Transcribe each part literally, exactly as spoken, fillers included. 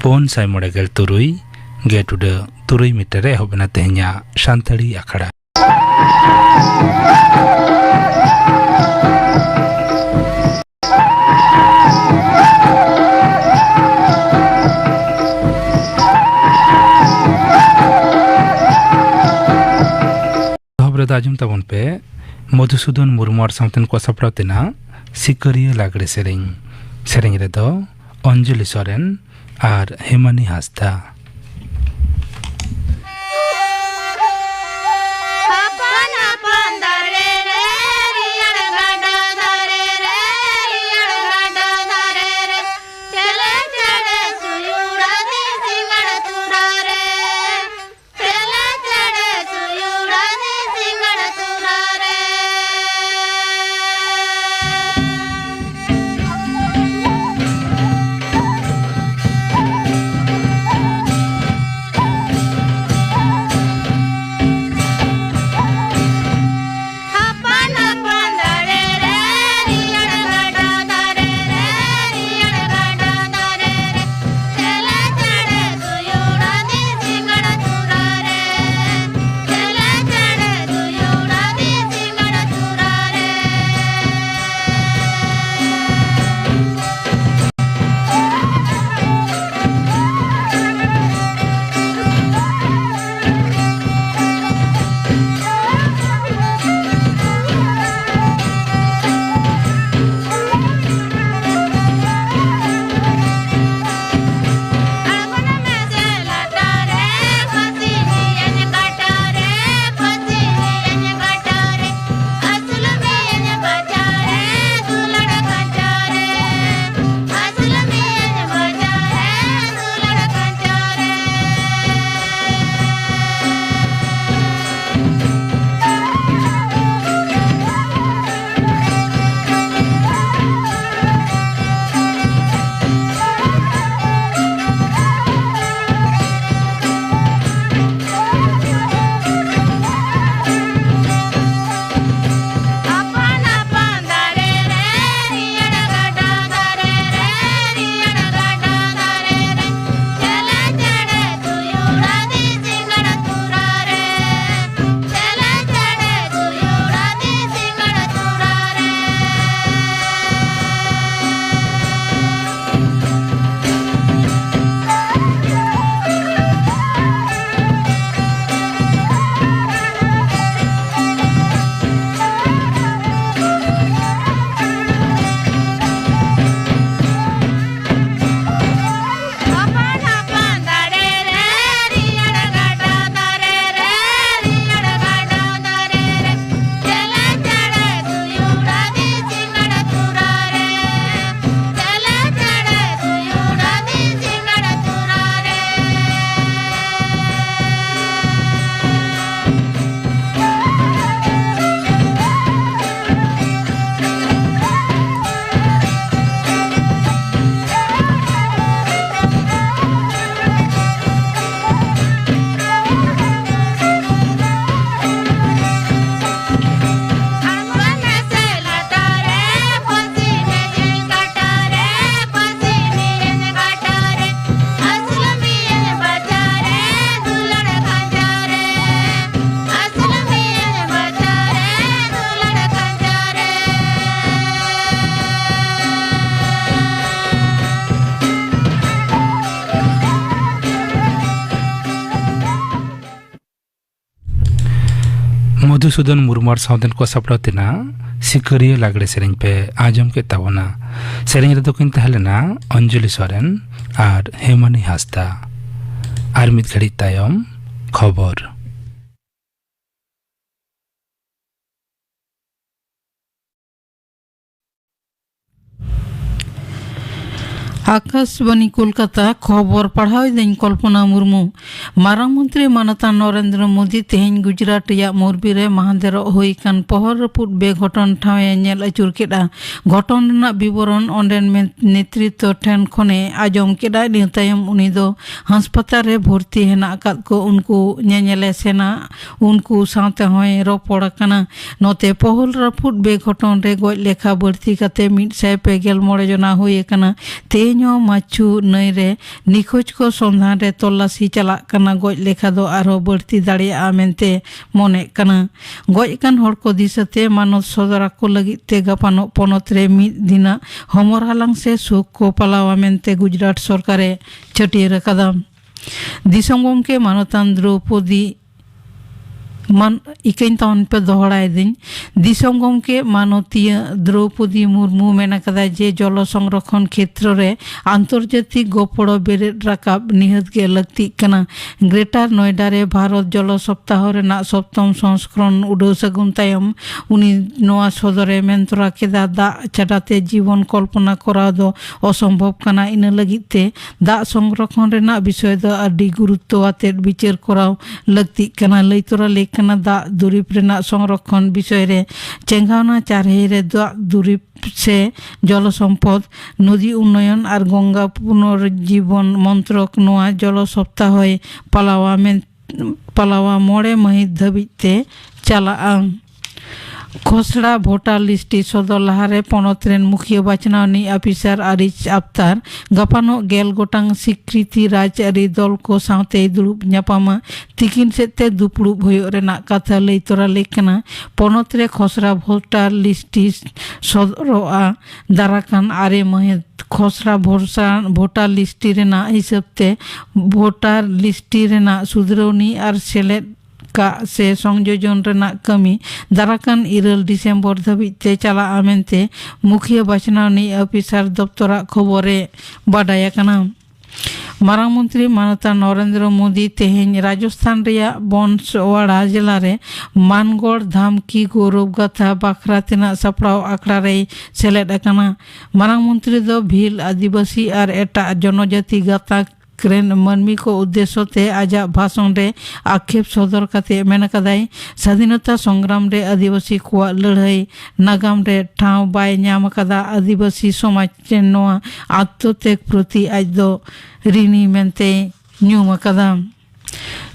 ᱯᱩᱱ ᱥᱟᱭ ᱢᱚᱬᱮ ᱜᱮᱞ ᱛᱩᱨᱩᱭ ᱜᱮ ᱴᱩᱰᱟᱹ ᱛᱩᱨᱩᱭ ᱢᱤᱴᱟᱨ ᱨᱮ ᱮᱦᱚᱵ ᱮᱱᱟ ᱛᱮᱦᱮᱧᱟᱜ ᱥᱟᱱᱛᱟᱲᱤ ᱟᱠᱷᱲᱟ᱾ ᱮᱛᱚᱦᱚᱵ ᱨᱮᱫᱚ ᱟᱸᱡᱚᱢ ᱛᱟᱵᱚᱱ ᱯᱮ ᱢᱚᱫᱷᱩᱥᱩᱫᱚᱱ ᱢᱩᱨᱢᱩ ᱟᱨ ᱥᱟᱶᱛᱮᱱ ᱠᱚ ᱥᱟᱯᱲᱟᱣ ᱛᱮᱱᱟᱜ ᱥᱤᱠᱟᱹᱨᱤᱭᱟᱹ ᱞᱟᱜᱽᱲᱮ ᱥᱮᱨᱮᱧ᱾ ᱥᱮᱨᱮᱧ ᱨᱮᱫᱚ ᱚᱧᱡᱚᱞᱤ ᱥᱚᱨᱮᱱ ᱟᱨ ᱦᱮᱢᱟᱱᱤ ᱦᱟᱸᱥᱫᱟ᱾ ᱟᱯᱟᱱ ᱟᱯᱟᱱ ᱫᱟᱨᱮ ᱨᱮ ᱨᱮᱭᱟᱲ ᱜᱟᱰᱟ ᱫᱷᱟᱨᱮ ᱨᱮ, ᱨᱮᱭᱟᱲ ᱜᱟᱰᱟ ᱫᱷᱟᱨᱮ ᱨᱮ, ᱪᱮᱞᱮ ᱪᱮᱬᱮ ᱥᱩᱭᱩᱲ ᱟᱹᱫᱤ ᱥᱤᱸᱜᱟᱹᱲ ᱛᱚᱨᱟ ᱨᱮ᱾ ᱪᱮᱞᱮ ᱪᱮᱬᱮ ᱥᱩᱭᱩᱲ ᱟᱹᱫᱤ ᱥᱤᱸᱜᱟᱹᱲ ᱛᱚᱨᱟ ᱨᱮ᱾ ᱢᱚᱫᱷᱩᱥᱩᱫᱚᱱ ᱢᱩᱨᱢᱩ ᱟᱨ ᱥᱟᱶᱛᱮᱱ ᱠᱚ ᱥᱟᱯᱲᱟᱣ ᱛᱮᱱᱟᱜ ᱥᱤᱠᱟᱹᱨᱤᱭᱟᱹ ᱞᱟᱜᱽᱲᱮ ᱥᱮᱨᱮᱧ ᱯᱮ ᱟᱸᱡᱚᱢ ᱠᱮᱫ ᱛᱟᱵᱚᱱᱟ᱾ ᱥᱮᱨᱮᱧ ᱨᱮᱫᱚ ᱠᱤᱱ ᱛᱟᱦᱮᱸ ᱞᱮᱱᱟ ᱚᱧᱡᱚᱞᱤ ᱥᱚᱨᱮᱱ ᱟᱨ ᱦᱮᱢᱟᱱᱤ ᱦᱟᱸᱥᱫᱟ᱾ ᱟᱨ ᱢᱤᱫ ᱜᱷᱟᱹᱲᱤᱡ ᱛᱟᱭᱚᱢ ᱠᱷᱚᱵᱚᱨ᱾ ᱟᱠᱟᱥᱵᱟᱱᱤ ᱠᱳᱞᱠᱟᱛᱟ, ᱠᱷᱚᱵᱚᱨ ᱯᱟᱲᱦᱟᱣ ᱮᱫᱟᱹᱧ ᱠᱚᱞᱯᱚᱱᱟ ᱢᱩᱨᱢᱩ᱾ ᱢᱟᱨᱟᱝ ᱢᱚᱱᱛᱨᱤ ᱢᱟᱱᱚᱛᱟᱱ ᱱᱚᱨᱮᱱᱫᱨᱚ ᱢᱳᱫᱤ ᱛᱮᱦᱮᱧ ᱜᱩᱡᱽᱨᱟᱴ ᱨᱮᱭᱟᱜ ᱢᱳᱨᱵᱤ ᱨᱮ ᱢᱟᱦᱫᱮᱨᱚᱜ ᱦᱩᱭ ᱟᱠᱟᱱ ᱯᱚᱦᱚᱞ ᱨᱟᱹᱯᱩᱫ ᱵᱮᱜᱷᱚᱴᱚᱱ ᱴᱷᱟᱶ ᱮ ᱧᱮᱞ ᱟᱹᱪᱩᱨ ᱠᱮᱫᱼᱟ᱾ ᱜᱷᱚᱴᱚᱱ ᱨᱮᱱᱟᱜ ᱵᱤᱵᱚᱨᱚᱱ ᱚᱸᱰᱮᱱ ᱢᱮ-, ᱱᱮᱛᱨᱤᱛᱵ ᱴᱷᱮᱱ ᱠᱷᱚᱱᱮ ᱟᱸᱡᱚᱢ ᱠᱮᱫᱼᱟ᱾ ᱤᱱᱟᱹ ᱛᱟᱭᱚᱢ ᱩᱱᱤ ᱫᱚ ᱦᱟᱥᱯᱟᱛᱟᱞ ᱨᱮ ᱵᱷᱚᱨᱛᱤ ᱦᱮᱱᱟᱜ ᱟᱠᱟᱫ ᱠᱚ ᱩᱱᱠᱩ ᱧᱮᱧᱮᱞᱮ ᱥᱮᱱᱟ᱾ ᱩᱱᱠᱩ ᱥᱟᱶᱛᱮ ᱦᱚᱸᱭ ᱨᱚᱯᱚᱲ ᱟᱠᱟᱱᱟ᱾ ᱱᱚᱛᱮ, ᱯᱚᱦᱚᱞ ᱨᱟᱹᱯᱩᱫ ᱵᱮᱜᱷᱚᱴᱚᱱ ᱨᱮ ᱜᱚᱡ ᱞᱮᱠᱷᱟ ᱵᱟᱹᱲᱛᱤ ᱠᱟᱛᱮ ᱢᱤᱫ ᱥᱟᱭ ᱯᱮ ᱜᱮᱞ ᱢᱚᱬᱮ ᱡᱚᱱᱟ ᱦᱩᱭ ᱟᱠᱟᱱᱟ᱾ ᱛᱮᱦᱮᱧ ᱦᱚᱸ ᱢᱟᱪᱷᱩ ᱱᱟᱹᱭ ᱨᱮ ᱱᱤᱠᱷᱳᱡ ᱠᱚ ᱥᱚᱱᱫᱷᱟᱱ ᱨᱮ ᱛᱚᱞᱟᱥᱤ ᱪᱟᱞᱟᱜ ᱠᱟᱱᱟ᱾ ᱜᱚᱡ ᱞᱮᱠᱷᱟ ᱫᱚ ᱟᱨᱦᱚᱸ ᱵᱟᱹᱲᱛᱤ ᱫᱟᱲᱮᱭᱟᱜᱼᱟ ᱢᱮᱱᱛᱮ ᱢᱚᱱᱮᱜ ᱠᱟᱱᱟ᱾ ᱜᱚᱡ ᱟᱠᱟᱱ ᱦᱚᱲ ᱠᱚ ᱫᱤᱥᱟᱹᱛᱮ ᱢᱟᱱᱚᱛ ᱥᱚᱫᱚᱨ ᱟᱠᱚ ᱞᱟᱹᱜᱤᱫ ᱛᱮ ᱜᱟᱯᱟᱱᱚᱜ ᱯᱚᱱᱚᱛ ᱨᱮ ᱢᱤᱫ ᱫᱤᱱᱟᱜ ᱦᱚᱢᱚᱨ ᱦᱟᱞᱟᱝ ᱥᱮ ᱥᱳᱠ ᱠᱚ ᱯᱟᱞᱟᱣᱟ ᱢᱮᱱᱛᱮ ᱜᱩᱡᱽᱨᱟᱴ ᱥᱚᱨᱠᱟᱨᱮ ᱪᱷᱟᱹᱴᱭᱟᱹᱨ ᱟᱠᱟᱫᱟ᱾ ᱫᱤᱥᱚᱢ ᱜᱚᱢᱠᱮ ᱢᱟᱱᱚᱛᱟᱱ ᱫᱨᱚᱣᱯᱚᱫᱤ ᱢᱟᱱ-, ᱤᱠᱟᱹᱧ ᱛᱟᱵᱚᱱ ᱯᱮ, ᱫᱚᱦᱲᱟᱭᱮᱫᱟᱹᱧ᱾ ᱫᱤᱥᱚᱢ ᱜᱚᱢᱠᱮ ᱢᱟᱱᱚᱛᱤᱭᱟᱹ ᱫᱨᱚᱣᱯᱚᱫᱤ ᱢᱩᱨᱢᱩ ᱢᱮᱱ ᱟᱠᱟᱫᱟᱭ ᱡᱮ ᱡᱚᱞᱚ ᱥᱚᱝᱨᱚᱠᱷᱚᱱ ᱠᱷᱮᱛᱨᱚ ᱨᱮ ᱟᱱᱛᱚᱨᱡᱟᱛᱤᱠ ᱜᱚᱯᱚᱲᱚ ᱵᱮᱨᱮᱫ ᱨᱟᱠᱟᱵ ᱱᱤᱦᱟᱹᱛ ᱜᱮ ᱞᱟᱹᱠᱛᱤᱜ ᱠᱟᱱᱟ᱾ ᱜᱨᱮᱴᱟᱨ ᱱᱚᱭᱰᱟ ᱨᱮ ᱵᱷᱟᱨᱚᱛ ᱡᱚᱞᱚ ᱥᱚᱯᱛᱟᱦᱚ ᱨᱮᱱᱟᱜ ᱥᱚᱯᱛᱚᱢ ᱥᱚᱝᱥᱠᱚᱨᱚᱱ ᱩᱰᱟᱹᱣ ᱥᱟᱹᱜᱩᱱ ᱛᱟᱭᱚᱢ ᱩᱱᱤ ᱱᱚᱣᱟ ᱥᱚᱫᱚᱨᱮ ᱢᱮᱱ ᱛᱚᱨᱟ ᱠᱮᱫᱟ, ᱫᱟᱜ ᱪᱷᱟᱰᱟᱛᱮ ᱡᱤᱵᱚᱱ ᱠᱚᱞᱯᱚᱱᱟ ᱠᱚᱨᱟᱣ ᱫᱚ ᱚᱥᱚᱢᱵᱷᱚᱵ ᱠᱟᱱᱟ᱾ ᱤᱱᱟᱹ ᱞᱟᱹᱜᱤᱫ ᱛᱮ ᱫᱟᱜ ᱥᱚᱝᱨᱚᱠᱷᱚᱱ ᱨᱮᱱᱟᱜ ᱵᱤᱥᱚᱭ ᱫᱚ ᱟᱹᱰᱤ ᱜᱩᱨᱩᱛᱛᱚ ᱟᱛᱮᱫ ᱵᱤᱪᱟᱹᱨ ᱠᱚᱨᱟᱣ ᱞᱟᱹᱠᱛᱤᱜ ᱠᱟᱱᱟ᱾ ᱞᱟᱹᱭ ᱛᱚᱨᱟ ᱞᱮᱠ ᱠᱟᱱᱟ, ᱫᱟᱜ ᱫᱩᱨᱤᱵ ᱨᱮᱱᱟᱜ ᱥᱚᱝᱨᱚᱠᱷᱚᱱ ᱵᱤᱥᱚᱭ ᱨᱮ ᱪᱮᱸᱜᱷᱟᱣᱱᱟ ᱪᱟᱨᱦᱤ ᱨᱮ ᱫᱟᱜ ᱫᱩᱨᱤᱵ ᱥᱮ ᱡᱚᱞᱚ ᱥᱚᱢᱯᱚᱫ, ᱱᱚᱫᱤ ᱩᱱᱱᱚᱭᱚᱱ ᱟᱨ ᱜᱚᱝᱜᱟ ᱯᱩᱱᱚᱨᱡᱤᱵᱚᱱ ᱢᱚᱱᱛᱨᱚᱠ ᱱᱚᱣᱟ ᱡᱚᱞᱚ ᱥᱚᱯᱛᱟᱦᱚᱭ ᱯᱟᱞᱟᱣᱟ ᱢᱮᱱ, ᱯᱟᱞᱟᱣᱟ ᱢᱚᱬᱮ ᱢᱟᱹᱦᱤᱛ ᱫᱷᱟᱹᱵᱤᱡ ᱛᱮ ᱪᱟᱞᱟᱜᱼᱟ᱾ ᱠᱷᱚᱥᱲᱟ ᱵᱷᱳᱴᱟᱨ ᱞᱤᱥᱴ ᱥᱚᱫᱚᱨ ᱞᱟᱦᱟᱨᱮ ᱯᱚᱱᱚᱛ ᱨᱮᱱ ᱢᱩᱠᱷᱤᱭᱟᱹ ᱵᱟᱪᱷᱱᱟᱣ ᱨᱤᱱᱤᱡ ᱟᱯᱷᱤᱥᱟᱨ ᱟᱹᱨᱤᱡ ᱟᱯᱛᱟᱨ ᱜᱟᱯᱟᱱᱚᱜ ᱜᱮᱞ ᱜᱚᱴᱟᱝ ᱥᱤᱠᱨᱤᱛᱤ ᱨᱟᱡᱽᱟᱹᱨᱤ ᱫᱚᱞ ᱠᱚ ᱥᱟᱶᱛᱮᱭ ᱫᱩᱲᱩᱵ ᱧᱟᱯᱟᱢᱟ᱾ ᱛᱤᱠᱤᱱ ᱥᱮᱫ ᱛᱮ ᱫᱩᱯᱲᱩᱵ ᱦᱩᱭᱩᱜ ᱨᱮᱱᱟᱜ ᱠᱟᱛᱷᱟ ᱞᱟᱹᱭ ᱛᱚᱨᱟ ᱞᱮᱠ ᱠᱟᱱᱟ᱾ ᱯᱚᱱᱚᱛ ᱨᱮ ᱠᱷᱚᱥᱲᱟ ᱵᱷᱳᱴᱟᱨ ᱞᱤᱥᱴ ᱥᱚᱫᱚᱨᱚᱜᱼᱟ᱾ ᱫᱟᱨᱟᱠᱟᱱ ᱟᱨᱮ ᱢᱟᱹᱦᱤᱛ ᱠᱷᱚᱥᱲᱟ ᱵᱷᱚᱨᱥᱟ-, ᱵᱷᱳᱴᱟᱨ ᱞᱤᱥᱴ ᱨᱮᱱᱟᱜ ᱦᱤᱥᱟᱹᱵ ᱛᱮ ᱵᱷᱳᱴᱟᱨ ᱞᱤᱥᱴ ᱨᱮᱱᱟᱜ ᱥᱩᱫᱷᱨᱟᱹᱣᱱᱤ ᱟᱨ ᱥᱮᱞᱮᱫ ᱠᱟᱜ ᱥᱮ ᱥᱚᱝᱡᱳᱡᱚᱱ ᱨᱮᱱᱟᱜ ᱠᱟᱹᱢᱤ ᱫᱟᱨᱟᱠᱟᱱ ᱤᱨᱟᱹᱞ ᱰᱤᱥᱮᱢᱵᱚᱨ ᱫᱷᱟᱹᱵᱤᱡ ᱛᱮ ᱪᱟᱞᱟᱜᱼᱟ ᱢᱮᱱᱛᱮ ᱢᱩᱠᱷᱤᱭᱟᱹ ᱵᱟᱪᱷᱱᱟᱣᱱᱤᱡ ᱚᱯᱷᱤᱥᱟᱨ ᱫᱚᱯᱛᱚᱨᱟᱜ ᱠᱷᱚᱵᱚᱨ ᱮ ᱵᱟᱰᱟᱭ ᱟᱠᱟᱱᱟ᱾ ᱢᱟᱨᱟᱝ ᱢᱚᱱᱛᱨᱤ ᱢᱟᱱᱚᱛᱟᱱ ᱱᱚᱨᱮᱱᱫᱨᱚ ᱢᱳᱫᱤ ᱛᱮᱦᱮᱧ ᱨᱟᱡᱚᱥᱛᱷᱟᱱ ᱨᱮᱭᱟᱜ ᱵᱚᱱᱥᱣᱟᱲᱟ ᱡᱮᱞᱟ ᱨᱮ ᱢᱟᱱᱜᱚᱲ ᱫᱷᱟᱢᱠᱤ ᱜᱚᱨᱚᱵ ᱜᱟᱛᱷᱟ ᱵᱟᱠᱷᱨᱟ ᱛᱮᱱᱟᱜ ᱥᱟᱯᱲᱟᱣ ᱟᱠᱷᱲᱟ ᱨᱮᱭ ᱥᱮᱞᱮᱫ ᱟᱠᱟᱱᱟ᱾ ᱢᱟᱨᱟᱝ ᱢᱚᱱᱛᱨᱤ ᱫᱚ ᱵᱷᱤᱞ, ᱟᱹᱫᱤᱵᱟᱹᱥᱤ ᱟᱨ ᱮᱴᱟᱜ ᱡᱚᱱᱚᱡᱟᱹᱛᱤ ᱜᱟᱛᱟᱠ ᱨᱮᱱ ᱢᱟᱹᱱᱢᱤ ᱠᱚ ᱩᱫᱽᱫᱮᱥᱚ ᱛᱮ ᱟᱡᱟᱜ ᱵᱷᱟᱥᱚᱱ ᱨᱮ ᱟᱠᱷᱮᱯ ᱥᱚᱫᱚᱨ ᱠᱟᱛᱮ ᱢᱮᱱ ᱟᱠᱟᱫᱟᱭ, ᱥᱟᱫᱷᱤᱱᱚᱛᱟ ᱥᱚᱝᱜᱨᱟᱢ ᱨᱮ ᱟᱹᱫᱤᱵᱟᱹᱥᱤ ᱠᱚᱣᱟᱜ ᱞᱟᱹᱲᱦᱟᱹᱭ ᱱᱟᱜᱟᱢ ᱨᱮ ᱴᱷᱟᱶ ᱵᱟᱭ ᱧᱟᱢ ᱟᱠᱟᱫᱟ᱾ ᱟᱹᱫᱤᱵᱟᱹᱥᱤ ᱥᱚᱢᱟᱡᱽ ᱴᱷᱮᱱ ᱱᱚᱣᱟ ᱟᱛᱢᱚᱛᱮᱜᱽ ᱯᱨᱚᱛᱤ ᱟᱡ ᱫᱚ ᱨᱤᱱᱤ ᱢᱮᱱᱛᱮᱭ ᱧᱩᱢ ᱟᱠᱟᱫᱟ᱾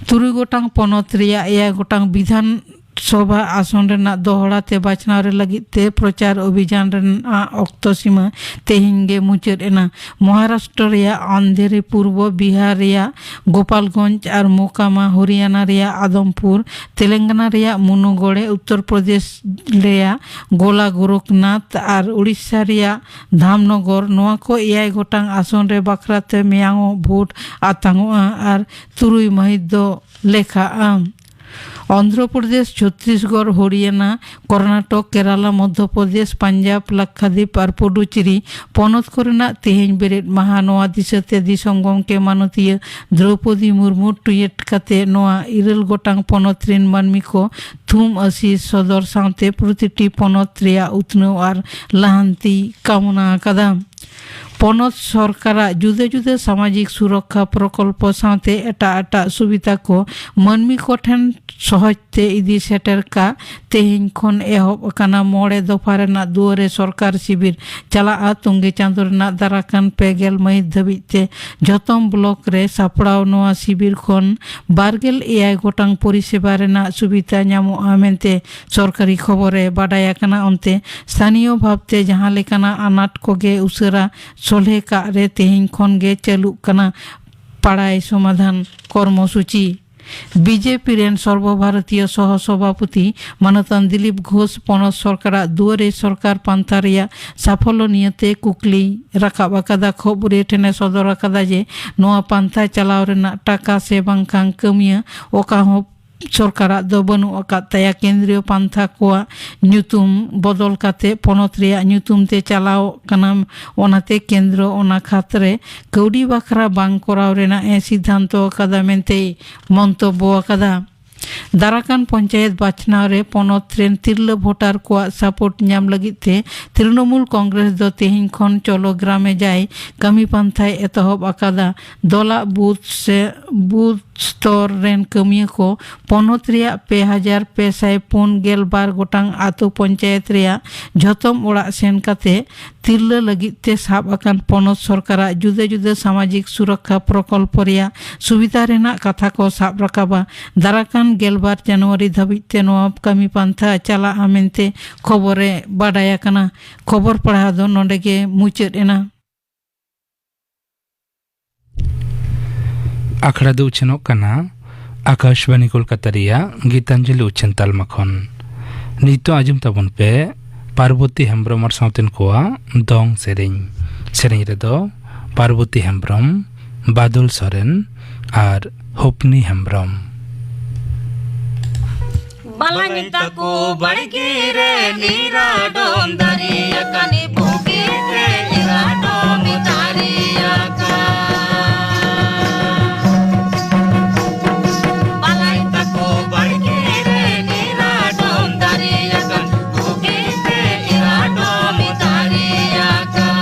ᱛᱩᱨᱩᱭ ᱜᱚᱴᱟᱝ ᱯᱚᱱᱚᱛ ᱨᱮᱭᱟᱜ ᱮᱭᱟᱭ ᱜᱚᱴᱟᱝ ᱵᱤᱫᱷᱟᱱ ᱥᱚᱵᱷᱟ ᱟᱥᱚᱱ ᱨᱮᱱᱟᱜ ᱫᱚᱦᱲᱟ ᱛᱮ ᱵᱟᱪᱷᱱᱟᱣ ᱨᱮ ᱞᱟᱹᱜᱤᱫ ᱛᱮ ᱯᱨᱚᱪᱟᱨ ᱚᱵᱷᱤᱡᱟᱱ ᱨᱮᱱᱟᱜ ᱚᱠᱛᱚ ᱥᱤᱢᱟᱹ ᱛᱮᱦᱮᱧ ᱜᱮ ᱢᱩᱪᱟᱹᱫ ᱮᱱᱟ᱾ ᱢᱚᱦᱟᱨᱟᱥᱴᱨᱚ ᱨᱮᱭᱟᱜ ᱟᱱᱫᱷᱮᱨᱤ, ᱯᱩᱨᱵᱚ ᱵᱤᱦᱟᱨ ᱨᱮᱭᱟᱜ ᱜᱳᱯᱟᱞᱜᱚᱸᱡᱽ ᱟᱨ ᱢᱳᱠᱟᱢᱟ, ᱦᱚᱨᱤᱭᱟᱱᱟ ᱨᱮᱭᱟᱜ ᱟᱫᱚᱢᱯᱩᱨ, ᱛᱮᱞᱮᱝᱜᱟᱱᱟ ᱨᱮᱭᱟᱜ ᱢᱩᱱᱩᱜᱚᱲᱮ, ᱩᱛᱛᱚᱨ ᱯᱨᱚᱫᱮᱥ ᱨᱮᱭᱟᱜ ᱜᱳᱞᱟ ᱜᱳᱨᱚᱠᱷᱱᱟᱛᱷ ᱟᱨ ᱩᱲᱤᱥᱥᱟ ᱨᱮᱭᱟᱜ ᱫᱷᱟᱢᱱᱚᱜᱚᱨ, ᱱᱚᱣᱟ ᱠᱚ ᱮᱭᱟᱭ ᱜᱚᱴᱟᱝ ᱟᱥᱚᱱ ᱨᱮ ᱵᱟᱠᱷᱨᱟ ᱛᱮ ᱢᱮᱭᱟᱝᱚᱜ ᱵᱷᱳᱴ ᱟᱛᱟᱝᱚᱜᱼᱟ ᱟᱨ ᱛᱩᱨᱩᱭ ᱢᱟᱹᱦᱤᱛ ᱫᱚ ᱞᱮᱠᱷᱟᱜᱼᱟ᱾ ᱚᱱᱫᱷᱨᱚ ᱯᱨᱚᱫᱮᱥ, ᱪᱷᱚᱛᱛᱤᱥᱜᱚᱲ, ᱦᱚᱨᱤᱭᱟᱱᱟ, ᱠᱚᱨᱱᱟᱴᱚᱠ, ᱠᱮᱨᱟᱞᱟ, ᱢᱚᱫᱷᱭᱚ ᱯᱨᱚᱫᱮᱥ, ᱯᱟᱧᱡᱟᱵᱽ, ᱞᱟᱠᱠᱷᱟᱫᱤᱯ ᱟᱨ ᱯᱩᱰᱩᱪᱮᱨᱤ ᱯᱚᱱᱚᱛ ᱠᱚᱨᱮᱱᱟᱜ ᱛᱮᱦᱮᱧ ᱵᱮᱨᱮᱫ ᱢᱟᱦᱟ᱾ ᱱᱚᱣᱟ ᱫᱤᱥᱟᱹᱛᱮ ᱫᱤᱥᱚᱢ ᱜᱚᱢᱠᱮ ᱢᱟᱱᱚᱛᱤᱭᱟᱹ ᱫᱨᱚᱣᱯᱚᱫᱤ ᱢᱩᱨᱢᱩ ᱴᱩᱭᱮᱴ ᱠᱟᱛᱮ ᱱᱚᱣᱟ ᱤᱨᱟᱹᱞ ᱜᱚᱴᱟᱝ ᱯᱚᱱᱚᱛ ᱨᱮᱱ ᱢᱟᱹᱱᱢᱤ ᱠᱚ ᱛᱷᱩᱢ ᱟᱹᱥᱤᱥ ᱥᱚᱫᱚᱨ ᱥᱟᱶᱛᱮ ᱯᱨᱚᱛᱤᱴᱤ ᱯᱚᱱᱚᱛ ᱨᱮᱭᱟᱜ ᱩᱛᱱᱟᱹᱣ ᱟᱨ ᱞᱟᱦᱟᱱᱛᱤ ᱠᱟᱢᱱᱟ ᱟᱠᱟᱫᱟ᱾ ᱯᱚᱱᱚᱛ ᱥᱚᱨᱠᱟᱨᱟᱜ ᱡᱩᱫᱟᱹ ᱡᱩᱫᱟᱹ ᱥᱟᱢᱟᱡᱤᱠ ᱥᱩᱨᱚᱠᱠᱷᱟ ᱯᱨᱚᱠᱚᱞᱯᱚ ᱥᱟᱶᱛᱮ ᱮᱴᱟᱜ ᱮᱴᱟᱜ ᱥᱩᱵᱤᱫᱷᱟ ᱠᱚ ᱢᱟᱹᱱᱢᱤ ᱠᱚᱴᱷᱮᱱ ᱥᱚᱦᱚᱡ ᱛᱮ ᱤᱫᱤ ᱥᱮᱴᱮᱨ ᱠᱟᱜ ᱛᱮᱦᱮᱧ ᱠᱷᱚᱱ ᱮᱦᱚᱵ ᱟᱠᱟᱱᱟ᱾ ᱢᱚᱬᱮ ᱫᱚᱯᱷᱟ ᱨᱮᱱᱟᱜ ᱫᱩᱣᱟᱨᱮ ᱥᱚᱨᱠᱟᱨ ᱥᱤᱵᱤᱨ ᱪᱟᱞᱟᱜᱼᱟ᱾ ᱛᱩᱝᱜᱤ ᱪᱟᱸᱫᱚ ᱨᱮᱱᱟᱜ ᱫᱟᱨᱟᱠᱟᱱ ᱯᱮ ᱜᱮᱞ ᱢᱟᱹᱦᱤᱛ ᱫᱷᱟᱹᱵᱤᱡ ᱛᱮ ᱡᱷᱚᱛᱚᱢ ᱵᱞᱚᱠ ᱨᱮ ᱥᱟᱯᱲᱟᱣ᱾ ᱱᱚᱣᱟ ᱥᱤᱵᱤᱨ ᱠᱷᱚᱱ ᱵᱟᱨ ᱜᱮᱞ ᱮᱭᱟᱭ ᱜᱚᱴᱟᱝ ᱯᱚᱨᱤᱥᱮᱵᱟ ᱨᱮᱱᱟᱜ ᱥᱩᱵᱤᱫᱷᱟ ᱧᱟᱢᱚᱜᱼᱟ ᱢᱮᱱᱛᱮ ᱥᱚᱨᱠᱟᱨᱤ ᱠᱷᱚᱵᱚᱨ ᱨᱮ ᱵᱟᱰᱟᱭ ᱟᱠᱟᱱᱟ᱾ ᱚᱱᱛᱮ ᱥᱛᱷᱟᱱᱤᱭᱚ ᱵᱷᱟᱵᱽᱛᱮ ᱡᱟᱦᱟᱸ ᱞᱮᱠᱟᱱᱟᱜ ᱟᱱᱟᱴ ᱠᱚᱜᱮ ᱩᱥᱟᱹᱨᱟ ᱥᱚᱞᱦᱮ ᱠᱟᱜ ᱨᱮ ᱛᱮᱦᱮᱧ ᱠᱷᱚᱱ ᱜᱮ ᱪᱟᱹᱞᱩᱜ ᱠᱟᱱᱟ ᱯᱟᱲᱟᱭ ᱥᱚᱢᱟᱫᱷᱟᱱ ᱠᱚᱨᱢᱚᱥᱩᱪᱤ᱾ ᱵᱤᱡᱮᱯᱤ ᱨᱮᱱ ᱥᱚᱨᱵᱚ ᱵᱷᱟᱨᱚᱛᱤᱭᱚ ᱥᱚᱦᱚ ᱥᱚᱵᱷᱟᱯᱚᱛᱤ ᱢᱟᱱᱚᱛᱟᱱ ᱫᱤᱞᱤᱯ ᱜᱷᱳᱥ ᱯᱚᱱᱚᱛ ᱥᱚᱨᱠᱟᱨᱟᱜ ᱫᱩᱣᱟᱨᱮ ᱥᱚᱨᱠᱟᱨ ᱯᱟᱱᱛᱷᱟ ᱨᱮᱭᱟᱜ ᱥᱟᱯᱷᱚᱞᱚ ᱱᱤᱭᱟᱹᱛᱮ ᱠᱩᱠᱞᱤ ᱨᱟᱠᱟᱵ ᱟᱠᱟᱫᱟ᱾ ᱠᱷᱚᱵᱚᱨᱤᱭᱟᱹ ᱴᱷᱮᱱᱮ ᱥᱚᱫᱚᱨ ᱟᱠᱟᱫᱟ ᱡᱮ ᱱᱚᱣᱟ ᱯᱟᱱᱛᱷᱟ ᱪᱟᱞᱟᱣ ᱨᱮᱱᱟᱜ ᱴᱟᱠᱟ ᱥᱮ ᱵᱟᱝᱠᱷᱟᱱ ᱠᱟᱹᱢᱤᱭᱟᱹ ᱚᱠᱟ ᱦᱚᱸ ᱥᱚᱨᱠᱟᱨᱟᱜ ᱫᱚ ᱵᱟᱹᱱᱩᱜ ᱟᱠᱟᱫ ᱛᱟᱭᱟ᱾ ᱠᱮᱱᱫᱨᱤᱭᱚ ᱯᱟᱱᱛᱷᱟ ᱠᱚᱣᱟᱜ ᱧᱩᱛᱩᱢ ᱵᱚᱫᱚᱞ ᱠᱟᱛᱮ ᱯᱚᱱᱚᱛ ᱨᱮᱭᱟᱜ ᱧᱩᱛᱩᱢ ᱛᱮ ᱪᱟᱞᱟᱣ ᱠᱟᱱᱟ, ᱚᱱᱟᱛᱮ ᱠᱮᱱᱫᱨᱚ ᱚᱱᱟ ᱠᱷᱟᱛ ᱨᱮ ᱠᱟᱹᱣᱰᱤ ᱵᱟᱠᱷᱨᱟ ᱵᱟᱝ ᱠᱚᱨᱟᱣ ᱨᱮᱱᱟᱜ ᱮ ᱥᱤᱫᱷᱟᱱᱛᱚ ᱟᱠᱟᱫᱟ ᱢᱮᱱᱛᱮᱭ ᱢᱚᱱᱛᱚᱵᱵᱚ ᱟᱠᱟᱫᱟ᱾ ᱫᱟᱨᱟᱠᱟᱱ ᱯᱚᱧᱪᱟᱭᱮᱛ ᱵᱟᱪᱷᱱᱟᱣ ᱨᱮ ᱯᱚᱱᱚᱛ ᱨᱮᱱ ᱛᱤᱨᱞᱟᱹ ᱵᱷᱳᱴᱟᱨ ᱠᱚᱣᱟᱜ ᱥᱟᱯᱳᱨᱴ ᱧᱟᱢ ᱞᱟᱹᱜᱤᱫ ᱛᱮ ᱛᱨᱤᱱᱚᱢᱩᱞ ᱠᱚᱝᱜᱨᱮᱥ ᱫᱚ ᱛᱮᱦᱮᱧ ᱠᱷᱚᱱ ᱪᱚᱞᱚ ᱜᱨᱟᱢᱮ ᱡᱟᱭ ᱠᱟᱹᱢᱤ ᱯᱟᱱᱛᱷᱟᱭ ᱮᱛᱚᱦᱚᱵ ᱟᱠᱟᱫᱟ᱾ ᱫᱚᱞᱟᱜ ᱵᱩᱛᱷ ᱥᱮ ᱵᱩᱛᱷ ᱥᱛᱚᱨ ᱨᱮᱱ ᱠᱟᱹᱢᱤᱭᱟᱹ ᱠᱚ ᱯᱚᱱᱚᱛ ᱨᱮᱭᱟᱜ ᱯᱮ ᱦᱟᱡᱟᱨ ᱯᱮ ᱥᱟᱭ ᱯᱩᱱ ᱜᱮᱞ ᱵᱟᱨ ᱜᱚᱴᱟᱝ ᱟᱛᱳ ᱯᱚᱧᱪᱟᱭᱮᱛ ᱨᱮᱭᱟᱜ ᱡᱷᱚᱛᱚᱢ ᱚᱲᱟᱜ ᱥᱮᱱ ᱠᱟᱛᱮ ᱛᱤᱨᱞᱟᱹ ᱞᱟᱹᱜᱤᱫ ᱛᱮ ᱥᱟᱵ ᱟᱠᱟᱱ ᱯᱚᱱᱚᱛ ᱥᱚᱨᱠᱟᱨᱟᱜ ᱡᱩᱫᱟᱹ ᱡᱩᱫᱟᱹ ᱥᱟᱢᱟᱡᱤᱠ ᱥᱩᱨᱚᱠᱠᱷᱟ ᱯᱨᱚᱠᱚᱞᱯᱚ ᱨᱮᱭᱟᱜ ᱥᱩᱵᱤᱫᱷᱟ ᱨᱮᱱᱟᱜ ᱠᱟᱛᱷᱟ ᱠᱚ ᱥᱟᱵ ᱨᱟᱠᱟᱵᱟ᱾ ᱫᱟᱨᱟᱠᱟᱱ ᱜᱮᱞᱵᱟᱨ ᱡᱟᱱᱩᱣᱟᱨᱤ ᱫᱷᱟᱹᱵᱤᱡ ᱛᱮ ᱱᱚᱣᱟ ᱠᱟᱹᱢᱤ ᱯᱟᱱᱛᱷᱟ ᱪᱟᱞᱟᱜᱼᱟ ᱢᱮᱱᱛᱮ ᱠᱷᱚᱵᱚᱨ ᱮ ᱵᱟᱰᱟᱭ ᱟᱠᱟᱱᱟ᱾ ᱠᱷᱚᱵᱚᱨ ᱯᱟᱲᱦᱟᱣ ᱫᱚ ᱱᱚᱰᱮ ᱜᱮ ᱢᱩᱪᱟᱹᱫ ᱮᱱᱟ᱾ ᱟᱠᱷᱲᱟ ᱫᱚ ᱩᱪᱷᱟᱹᱱᱚᱜ ᱠᱟᱱᱟ ᱟᱠᱟᱥᱵᱟᱱᱤ ᱠᱳᱞᱠᱟᱛᱟ ᱨᱮᱭᱟᱜ ᱜᱤᱛᱟᱧᱡᱚᱞᱤ ᱩᱪᱷᱟᱹᱱ ᱛᱟᱞᱢᱟ ᱠᱷᱚᱱ᱾ ᱱᱤᱛᱚᱜ ᱟᱸᱡᱚᱢ ᱛᱟᱵᱚᱱ ᱯᱮ ᱯᱟᱨᱵᱚᱛᱤ ᱦᱮᱢᱵᱨᱚᱢ ᱟᱨ ᱥᱟᱶᱛᱮᱱ ᱠᱚᱣᱟᱜ ᱫᱚᱝ ᱥᱮᱨᱮᱧ᱾ ᱥᱮᱨᱮᱧ ᱨᱮᱫᱚ ᱯᱟᱨᱵᱚᱛᱤ ᱦᱮᱢᱵᱨᱚᱢ, ᱵᱟᱫᱚᱞ ᱥᱚᱨᱮᱱ ᱟᱨ ᱦᱩᱯᱱᱤ ᱦᱮᱢᱵᱨᱚᱢ᱾ ᱵᱟᱞᱟᱧ ᱛᱟᱠᱚ ᱵᱟᱲᱜᱮ ᱨᱮ ᱱᱤᱨᱟᱰᱚᱢ ᱫᱟᱨᱮ ᱟᱠᱟᱱ, ᱵᱩᱜᱤ ᱛᱮ ᱱᱤᱨᱟᱰᱚᱢ ᱫᱟᱨᱮ ᱟᱠᱟᱱ᱾ ᱵᱟᱞᱟᱧ ᱛᱟᱠᱚ ᱵᱟᱲᱜᱮ ᱨᱮ ᱱᱤᱨᱟᱰᱚᱢ ᱫᱟᱨᱮ ᱟᱠᱟᱱ, ᱵᱩᱜᱤ ᱛᱮ ᱱᱤᱨᱟᱰᱚᱢ ᱫᱟᱨᱮ ᱟᱠᱟᱱ᱾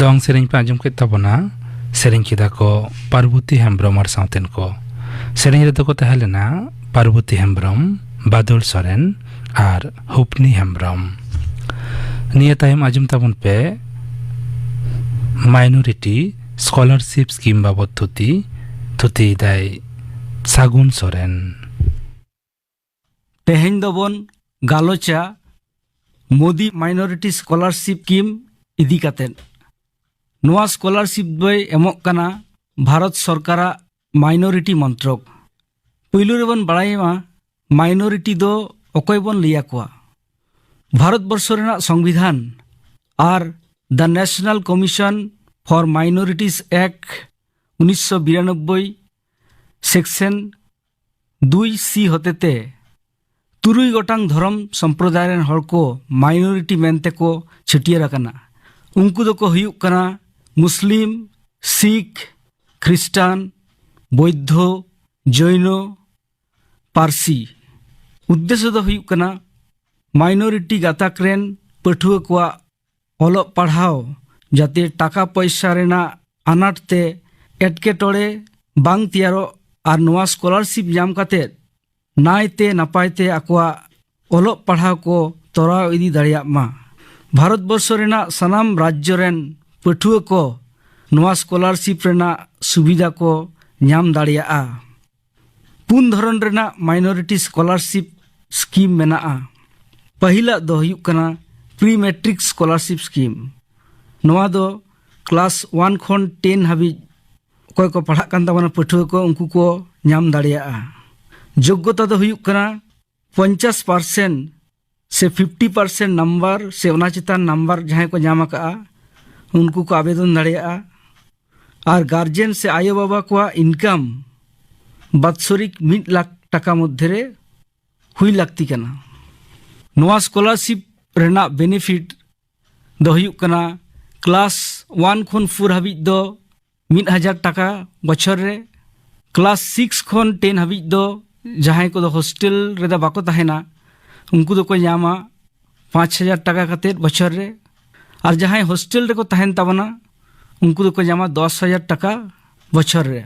ᱫᱚᱝ ᱥᱮᱨᱮᱧ ᱯᱮ ᱟᱸᱡᱚᱢ ᱠᱮᱫ ᱛᱟᱵᱚᱱᱟ᱾ ᱥᱮᱨᱮᱧ ᱠᱮᱫᱟ ᱠᱚ ᱯᱟᱨᱵᱚᱛᱤ ᱦᱮᱢᱵᱨᱚᱢ ᱟᱨ ᱥᱟᱶᱛᱮᱱ ᱠᱚ᱾ ᱥᱮᱨᱮᱧ ᱨᱮᱫᱚ ᱠᱚ ᱛᱟᱦᱮᱸ ᱞᱮᱱᱟ ᱯᱟᱨᱵᱚᱛᱤ ᱦᱮᱢᱵᱨᱚᱢ, ᱵᱟᱫᱚᱞ ᱥᱚᱨᱮᱱ ᱟᱨ ᱦᱩᱯᱱᱤ ᱦᱮᱢᱵᱨᱚᱢ᱾ ᱱᱤᱭᱟᱹ ᱛᱟᱭᱚᱢ ᱟᱸᱡᱚᱢ ᱛᱟᱵᱚᱱ ᱯᱮ ᱢᱟᱭᱱᱚᱨᱤᱴᱤ ᱥᱠᱚᱞᱟᱨᱥᱤᱯ ᱥᱠᱤᱢ ᱵᱟᱵᱚᱛ ᱛᱷᱩᱛᱤ᱾ ᱛᱷᱩᱛᱤᱭᱮᱫᱟᱭ ᱥᱟᱹᱜᱩᱱ ᱥᱚᱨᱮᱱ᱾ ᱛᱮᱦᱮᱧ ᱫᱚᱵᱚᱱ ᱜᱟᱞᱚᱪᱟ ᱢᱳᱫᱤ ᱢᱟᱭᱱᱚᱨᱤᱴᱤ ᱥᱠᱚᱞᱟᱨᱥᱤᱯ ᱥᱠᱤᱢ ᱤᱫᱤ ᱠᱟᱛᱮᱫ᱾ ᱱᱚᱣᱟ ᱥᱠᱚᱞᱟᱨᱥᱤᱯ ᱫᱚᱭ ᱮᱢᱚᱜ ᱠᱟᱱᱟ ᱵᱷᱟᱨᱚᱛ ᱥᱚᱨᱠᱟᱨᱟᱜ ᱢᱟᱭᱱᱚᱨᱤᱴᱤ ᱢᱚᱱᱛᱨᱚᱠ᱾ ᱯᱩᱭᱞᱩ ᱨᱮᱵᱚᱱ ᱵᱟᱲᱟᱭ ᱢᱟ ᱢᱟᱭᱱᱚᱨᱤᱴᱤ ᱫᱚ ᱚᱠᱚᱭ ᱵᱚᱱ ᱞᱟᱹᱭ ᱟᱠᱚᱣᱟ᱾ ᱵᱷᱟᱨᱚᱛ ᱵᱚᱨᱥᱚ ᱨᱮᱱᱟᱜ ᱥᱚᱝᱵᱤᱫᱷᱟᱱ ᱟᱨ The National Commission for Minorities Act ᱩᱱᱤᱥᱥᱚ ᱵᱤᱨᱟᱱᱚᱵᱵᱳᱭ ᱥᱮᱠᱥᱚᱱ ᱫᱩᱭ ᱥᱤ ᱦᱚᱛᱮᱛᱮ ᱛᱩᱨᱩᱭ ᱜᱚᱴᱟᱝ ᱫᱷᱚᱨᱚᱢ ᱥᱚᱢᱯᱨᱚᱫᱟᱭ ᱨᱮᱱ ᱦᱚᱲ ᱠᱚ ᱢᱟᱭᱱᱚᱨᱤᱴᱤ ᱢᱮᱱᱛᱮ ᱠᱚ ᱪᱷᱟᱹᱴᱭᱟᱹᱨ ᱟᱠᱟᱱᱟ᱾ ᱩᱱᱠᱩ ᱫᱚᱠᱚ ᱦᱩᱭᱩᱜ ᱠᱟᱱᱟ ᱢᱩᱥᱞᱤᱢ, ᱥᱤᱠᱷ, ᱠᱷᱨᱤᱥᱴᱟᱱ, ᱵᱳᱭᱫᱷᱚ, ᱡᱚᱭᱱᱚ, ᱯᱟᱨᱥᱤ᱾ ᱩᱫᱽᱫᱮᱥᱥᱚ ᱫᱚ ᱦᱩᱭᱩᱜ ᱠᱟᱱᱟ ᱢᱟᱭᱱᱚᱨᱤᱴᱤ ᱜᱟᱛᱟᱠ ᱨᱮᱱ ᱯᱟᱹᱴᱷᱩᱣᱟᱹ ᱠᱚᱣᱟᱜ ᱚᱞᱚᱜ ᱯᱟᱲᱦᱟᱣ ᱡᱟᱛᱮ ᱴᱟᱠᱟ ᱯᱚᱭᱥᱟ ᱨᱮᱱᱟᱜ ᱟᱱᱟᱴ ᱛᱮ ᱮᱴᱠᱮᱴᱚᱬᱮ ᱵᱟᱝ ᱛᱮᱭᱟᱨᱚᱜ ᱟᱨ ᱱᱚᱣᱟ ᱥᱠᱚᱞᱟᱨᱥᱤᱯ ᱧᱟᱢ ᱠᱟᱛᱮ ᱱᱟᱭᱛᱮ ᱱᱟᱯᱟᱭ ᱛᱮ ᱟᱠᱚᱣᱟᱜ ᱚᱞᱚᱜ ᱯᱟᱲᱦᱟᱣ ᱠᱚ ᱛᱚᱨᱟᱣ ᱤᱫᱤ ᱫᱟᱲᱮᱭᱟᱜ ᱢᱟ᱾ ᱵᱷᱟᱨᱚᱛ ᱵᱚᱨᱥᱚ ᱨᱮᱱᱟᱜ ᱥᱟᱱᱟᱢ ᱨᱟᱡᱽᱡᱚ ᱨᱮᱱ ᱯᱟᱹᱴᱷᱩᱣᱟᱹ ᱠᱚ ᱱᱚᱣᱟ ᱥᱠᱚᱞᱟᱨᱥᱤᱯ ᱨᱮᱱᱟᱜ ᱥᱩᱵᱤᱫᱷᱟ ᱠᱚ ᱧᱟᱢ ᱫᱟᱲᱮᱭᱟᱜᱼᱟ᱾ ᱯᱩᱱ ᱫᱷᱚᱨᱚᱱ ᱨᱮᱱᱟᱜ ᱢᱟᱭᱱᱚᱨᱤᱴᱤ ᱥᱠᱚᱞᱟᱨᱥᱤᱯ ᱥᱠᱤᱢ ᱢᱮᱱᱟᱜᱼᱟ᱾ ᱯᱟᱹᱦᱤᱞᱟᱜ ᱫᱚ ᱦᱩᱭᱩᱜ ᱠᱟᱱᱟ ᱯᱨᱤ ᱢᱮᱴᱨᱤᱠ ᱥᱠᱚᱞᱟᱨᱥᱤᱯ ᱥᱠᱤᱢ᱾ ᱱᱚᱣᱟ ᱫᱚ ᱠᱞᱟᱥ ᱚᱣᱟᱱ ᱠᱷᱚᱱ ᱴᱮᱱ ᱦᱟᱹᱵᱤᱡ ᱚᱠᱚᱭ ᱠᱚ ᱯᱟᱲᱦᱟᱜ ᱠᱟᱱ ᱛᱟᱵᱚᱱᱟ ᱯᱟᱹᱴᱷᱩᱣᱟᱹ ᱠᱚ, ᱩᱱᱠᱩ ᱠᱚ ᱧᱟᱢ ᱫᱟᱲᱮᱭᱟᱜᱼᱟ᱾ ᱡᱳᱜᱽᱜᱚᱛᱟ ᱫᱚ ᱦᱩᱭᱩᱜ ᱠᱟᱱᱟ ᱯᱚᱧᱪᱟᱥ ᱯᱟᱨᱥᱮᱱᱴ ᱥᱮ ᱯᱷᱤᱯᱴᱤ ᱯᱟᱨᱥᱮᱱᱴ ᱱᱟᱢᱵᱟᱨ ᱥᱮ ᱚᱱᱟ ᱪᱮᱛᱟᱱ ᱱᱟᱢᱵᱟᱨ ᱡᱟᱦᱟᱸᱭ ᱠᱚ ᱧᱟᱢ ᱟᱠᱟᱫᱼᱟ, ᱩᱱᱠᱩ ᱠᱚ ᱟᱵᱮᱫᱚᱱ ᱫᱟᱲᱮᱭᱟᱜᱼᱟ᱾ ᱟᱨ ᱜᱟᱨᱡᱮᱱ ᱥᱮ ᱟᱭᱳᱼᱵᱟᱵᱟ ᱠᱚᱣᱟᱜ ᱤᱱᱠᱟᱢ ᱵᱟᱛᱥᱚᱨᱤᱠ ᱢᱤᱫ ᱞᱟᱠᱷ ᱴᱟᱠᱟ ᱢᱚᱫᱽᱫᱷᱮ ᱨᱮ ᱦᱩᱭ ᱞᱟᱹᱠᱛᱤ ᱠᱟᱱᱟ᱾ ᱱᱚᱣᱟ ᱥᱠᱚᱞᱟᱨᱥᱤᱯ ᱨᱮᱱᱟᱜ ᱵᱮᱱᱤᱯᱷᱤᱴ ᱫᱚ ᱦᱩᱭᱩᱜ ᱠᱟᱱᱟ, ᱠᱞᱟᱥ ᱚᱣᱟᱱ ᱠᱷᱚᱱ ᱯᱷᱳᱨ ᱦᱟᱹᱵᱤᱡ ᱫᱚ ᱢᱤᱫ ᱦᱟᱡᱟᱨ ᱴᱟᱠᱟ ᱵᱚᱪᱷᱚᱨ ᱨᱮ, ᱠᱞᱟᱥ ᱥᱤᱠᱥ ᱠᱷᱚᱱ ᱴᱮᱱ ᱦᱟᱹᱵᱤᱡ ᱫᱚ ᱡᱟᱦᱟᱸᱭ ᱠᱚᱫᱚ ᱦᱳᱥᱴᱮᱞ ᱨᱮᱫᱚ ᱵᱟᱠᱚ ᱛᱟᱦᱮᱱᱟ, ᱩᱱᱠᱩ ᱫᱚᱠᱚ ᱧᱟᱢᱟ ᱯᱟᱸᱪ ᱦᱟᱡᱟᱨ ᱴᱟᱠᱟ ᱠᱟᱛᱮᱫ ᱵᱚᱪᱷᱚᱨ ᱨᱮ, ᱟᱨ ᱡᱟᱦᱟᱸᱭ ᱦᱳᱥᱴᱮᱞ ᱨᱮᱠᱚ ᱛᱟᱦᱮᱱ ᱛᱟᱵᱚᱱᱟ, ᱩᱱᱠᱩ ᱫᱚᱠᱚ ᱧᱟᱢᱟ ᱫᱚᱥ ᱦᱟᱡᱟᱨ ᱴᱟᱠᱟ ᱵᱚᱪᱷᱚᱨ ᱨᱮ᱾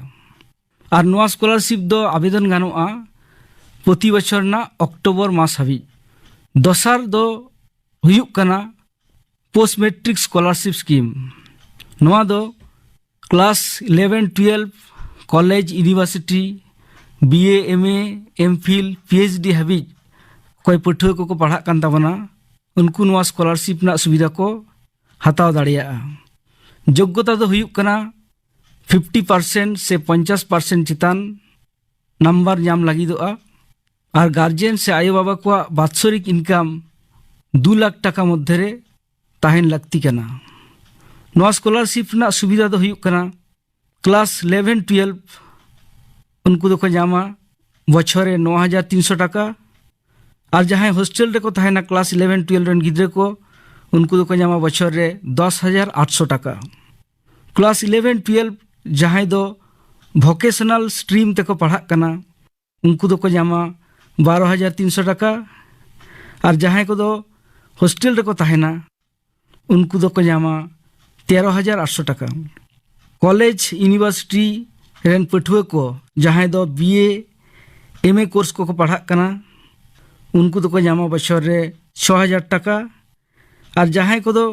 ᱟᱨ ᱱᱚᱣᱟ ᱥᱠᱚᱞᱟᱨᱥᱤᱯ ᱫᱚ ᱟᱵᱮᱫᱚᱱ ᱜᱟᱱᱚᱜᱼᱟ ᱯᱨᱚᱛᱤ ᱵᱚᱪᱷᱚᱨ ᱨᱮᱱᱟᱜ ᱚᱠᱴᱳᱵᱚᱨ ᱢᱟᱥ ᱦᱟᱹᱵᱤᱡ᱾ ᱫᱚᱥᱟᱨ ᱫᱚ ᱦᱩᱭᱩᱜ ᱠᱟᱱᱟ ᱯᱳᱥᱴ ᱢᱮᱴᱨᱤᱠ ᱥᱠᱚᱞᱟᱨᱥᱤᱯ ᱥᱠᱤᱢ᱾ ᱱᱚᱣᱟ ᱫᱚ class eleven twelve, college, university, B A, M A, M phil, P H D ᱦᱟᱹᱵᱤᱡ ᱚᱠᱚᱭ ᱯᱟᱹᱴᱷᱩᱣᱟᱹ ᱠᱚᱠᱚ ᱯᱟᱲᱦᱟᱜ ᱠᱟᱱ ᱛᱟᱵᱚᱱᱟ, ᱩᱱᱠᱩ ᱱᱚᱣᱟ ᱥᱠᱚᱞᱟᱨᱥᱤᱯ ᱨᱮᱱᱟᱜ ᱥᱩᱵᱤᱫᱷᱟ ᱠᱚ ᱦᱟᱛᱟᱣ ᱫᱟᱲᱮᱭᱟᱜᱼᱟ᱾ ᱡᱳᱜᱽᱜᱚᱛᱟ ᱫᱚ ᱦᱩᱭᱩᱜ ᱠᱟᱱᱟ ᱯᱷᱤᱯᱴᱤ ᱯᱟᱨᱥᱮᱱᱴ ᱥᱮ ᱯᱚᱧᱪᱟᱥ ᱯᱟᱨᱥᱮᱱᱴ ᱪᱮᱛᱟᱱ ᱱᱟᱢᱵᱟᱨ ᱧᱟᱢ ᱞᱟᱹᱜᱤᱫᱚᱜᱼᱟ᱾ ᱟᱨ ᱜᱟᱨᱡᱮᱱ ᱥᱮ ᱟᱭᱳᱼᱵᱟᱵᱟ ᱠᱚᱣᱟᱜ ᱵᱟᱛᱥᱚᱨᱤᱠ ᱤᱱᱠᱟᱢ ᱫᱩ ᱞᱟᱠᱷ ᱴᱟᱠᱟ ᱢᱚᱫᱽᱫᱷᱮ ᱨᱮ ᱛᱟᱦᱮᱱ ᱞᱟᱹᱠᱛᱤ ᱠᱟᱱᱟ᱾ ᱱᱚᱣᱟ ᱥᱠᱚᱞᱟᱨᱥᱤᱯ ᱨᱮᱱᱟᱜ ᱥᱩᱵᱤᱫᱷᱟ ᱫᱚ ᱦᱩᱭᱩᱜ ᱠᱟᱱᱟ, ᱠᱞᱟᱥ ᱤᱞᱮᱵᱷᱮᱱ ᱴᱩᱭᱮᱞᱵᱷ ᱩᱱᱠᱩ ᱫᱚᱠᱚ ᱧᱟᱢᱟ ᱵᱚᱪᱷᱚᱨ ᱨᱮ ᱱᱚ ᱦᱟᱡᱟᱨ ᱛᱤᱱᱥᱚ ᱴᱟᱠᱟ᱾ ᱟᱨ ᱡᱟᱦᱟᱸᱭ ᱦᱳᱥᱴᱮᱞ ᱨᱮᱠᱚ ᱛᱟᱦᱮᱱᱟ ᱠᱞᱟᱥ ᱤᱞᱮᱵᱷᱮᱱ ᱴᱩᱭᱮᱞᱵᱷ ᱨᱮᱱ ᱜᱤᱫᱽᱨᱟᱹ ᱠᱚ, ᱩᱱᱠᱩ ᱫᱚᱠᱚ ᱧᱟᱢᱟ ᱵᱚᱪᱷᱚᱨ ᱨᱮ ᱫᱚᱥ ᱦᱟᱡᱟᱨ ᱟᱴᱥᱚ ᱴᱟᱠᱟ᱾ ᱠᱞᱟᱥ ᱤᱞᱮᱵᱷᱮᱱ ᱴᱩᱭᱮᱞᱵᱷ ᱡᱟᱦᱟᱸᱭ ᱫᱚ ᱵᱷᱚᱠᱮᱥᱚᱱᱟᱞ ᱥᱴᱨᱤᱢ ᱛᱮᱠᱚ ᱯᱟᱲᱦᱟᱜ ᱠᱟᱱᱟ, ᱩᱱᱠᱩ ᱫᱚᱠᱚ ᱧᱟᱢᱟ ᱵᱟᱨᱚ ᱦᱟᱡᱟᱨ ᱛᱤᱱᱥᱚ ᱴᱟᱠᱟ᱾ ᱟᱨ ᱡᱟᱦᱟᱸᱭ ᱠᱚᱫᱚ ᱦᱳᱥᱴᱮᱞ ᱨᱮᱠᱚ ᱛᱟᱦᱮᱱᱟ, ᱩᱱᱠᱩ ᱫᱚᱠᱚ ᱧᱟᱢᱟ ᱛᱮᱨᱚ ᱦᱟᱡᱟᱨ ᱟᱴᱥᱚ ᱴᱟᱠᱟ᱾ ᱠᱚᱞᱮᱡᱽ, ᱤᱭᱩᱱᱤᱵᱷᱟᱨᱥᱤᱴᱤ ᱨᱮᱱ ᱯᱟᱹᱴᱷᱩᱣᱟᱹ ᱠᱚ ᱡᱟᱦᱟᱸᱭ ᱫᱚ B A, M A course ᱠᱚᱠᱚ ᱯᱟᱲᱦᱟᱜ ᱠᱟᱱᱟ, ᱩᱱᱠᱩ ᱫᱚᱠᱚ ᱧᱟᱢᱟ ᱵᱚᱪᱷᱚᱨ ᱨᱮ ᱪᱷᱚ ᱦᱟᱡᱟᱨ ᱴᱟᱠᱟ᱾ ᱟᱨ ᱡᱟᱦᱟᱸᱭ ᱠᱚᱫᱚ